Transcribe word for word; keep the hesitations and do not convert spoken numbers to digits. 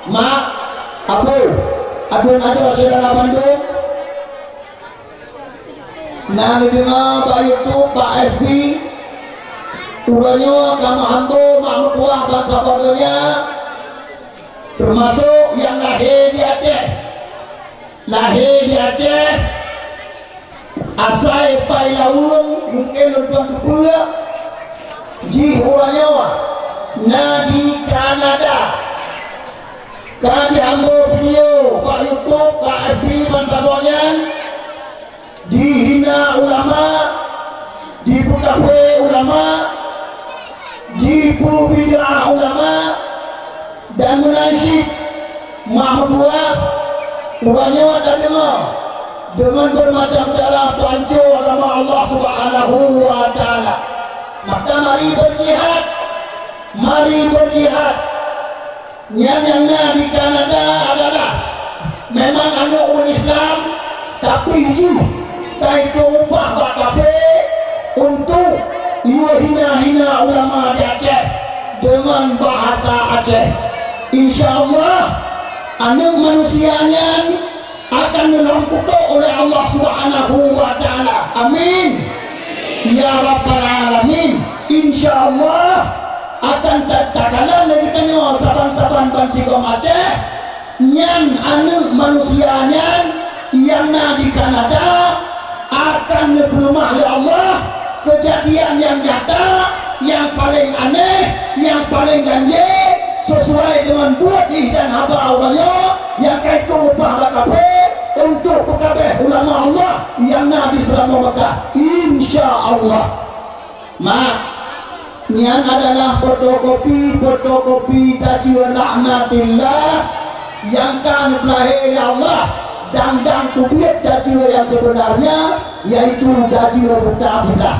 Mak, Abu, aduen adoe syedara bandum, na neudeungoe bak YouTube, bak F B, uroe nyoe ka meuhambo mak meutuwah bansaboh donya, teumasok nyang lahé di Aceh. Lahé di Aceh, asai pai laweueng, mungken lôn tuan teupeue, jih uroe nyoe na di Kanada. Ka jihambo video bak YouTube, bak F B bansaboh nyan, dihina ulama, dipeukafe ulama, dipeubid'ah ulama, dan meunan cit mak meutuwah, uroe nyoe tadeungoe deungon beumacam cara peuhanco agama Allah Subhanahu wa Ta'ala. Maka mari beujihad, mari beujihad. Nyan nyang na di Kanada adalah memang aneuk ureueng Islam, tapi jih ka itueng upah bak kafé untuk yue hina-hina ulama di Aceh deungon bahasa Aceh. Insya Allah, aneuk manusia nyan akan neulhom kutok uleh Allah Subhanahu wa Ta'ala. Amin. Ya Rabbal Alamin. Insya Allah akan ta-, takalon lé geutanyoe saban-saban bansigom Aceh, nyan aneuk manusia nyan nyang na di Kanada akan neupeuleumah lé Allah keujadian nyang nyata, nyang paleng aneh, nyang paleng ganjé, sesuai deungon buet jih dan haba uroe nyoe nyang ka itueng upah bak kafé untuk peukabeh ulama Allah nyang na di Seuramoe Meukah. Insya Allah. Mak, nyan adalah fotokopi-fotokopi tajue laknatillah nyang ka neupeulahé lé Allah, dan, dan teubiet tajue nyang seubeunarnya, yaitu tajue buta siblah.